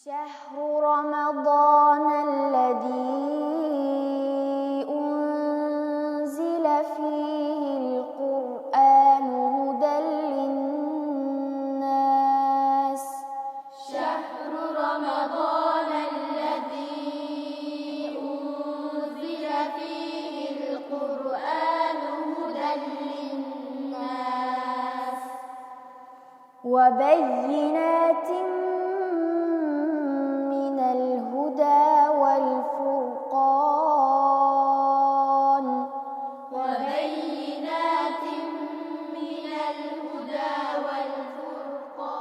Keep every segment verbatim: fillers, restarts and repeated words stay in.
شهر رمضان الذي أنزل فيه القرآن هدى للناس. شهر رمضان الذي أنزل فيه القرآن هدى للناس. وبينات من الهدى والفرقان. وبينات من الهدى والفرقان.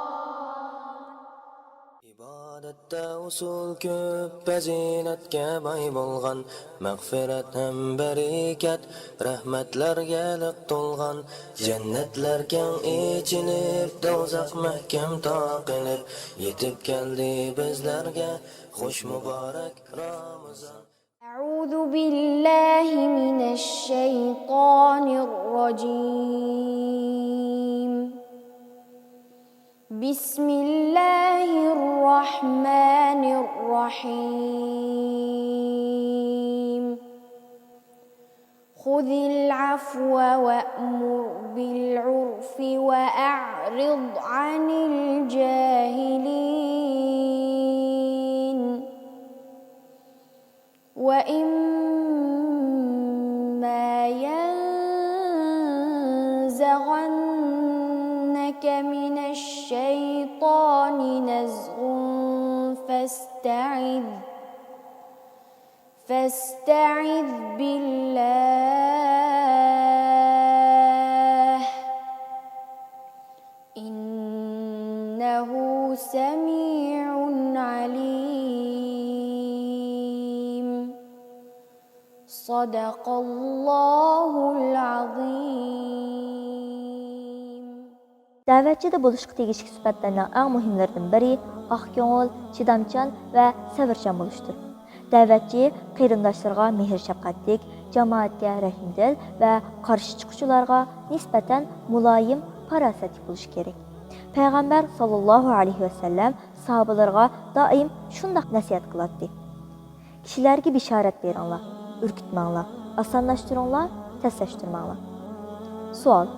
ئىبادەتتە ئۇسۇل كۆپ، پەزىلەتكە باي بولغان، مەغپىرەت ھەم بەرىكەت، رەھمەتلەرگە لىق تولغان، جەننەتلەر كەڭ ئېچىلىپ، دوزاخ مەھكەم تاقىلىپ، يېتىپ كەلدى بىزلەرگە خۇش مۇبارەك رامىزان. أعوذ بالله من الشيطان الرجيم. بسم الله الرحمن الرحيم. خذ العفو وأمر بالعرف وأعرض عن الجاهلين. وإما ينزغنك من الشيطان نزغ فاستعذ، فاستعذ بالله. إنه سميع عليم. صدق الله العظيم. دەۋەتچىدە بولۇشقا تېگىشلىك سۈپەتلەرنىڭ ئەڭ مۇھىملىرىدىن بىرى ئاق كۆڭۈل، چىدامچان ۋە سەۋرچان بولۇشتۇر. دەۋەتچى قېرىنداشلىرىغا مېھىر-شەپقەتلىك، جامائەتكە رەھىمدىل ۋە قارشى چىققۇچىلارغا نىسبەتەن مۇلايىم، پاراسەتلىك بولۇشى كېرەك. پەيغەمبەر ساللاللاھۇ ئەلەيھى ۋەسەللەم ساھابىلىرىغا دائىم شۇنداق نەسىھەت قىلاتتى: «كىشىلەرگە بېشارەت بېرىڭلار، ئۈركۈتمەڭلار، ئاسانلاشتۇرۇڭلار، تەسلەشتۈرمەڭلار.» سوئال: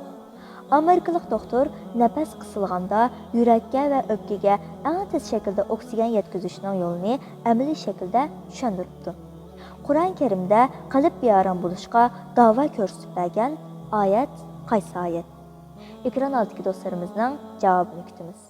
ئامېرىكىلىق دوختۇر نەپەس قىسىلغاندا يۈرەككە ۋە ئۆپكىگە ئەڭ تېز شەكىلدە ئوكسىگېن يەتكۈزۈشنىڭ يولىنى ئەمەلىي شەكىلدە چۈشەندۈرۈپتۇ. قۇرئان كەرىمدە قەلب بىئارام بولۇشقا داۋا كۆرسىتىپ بەرگەن ئايەت قايسى ئايەت؟ ئېكران ئالدىدىكى دوستلىرىمىزنىڭ جاۋابىنى كۈتىمىز.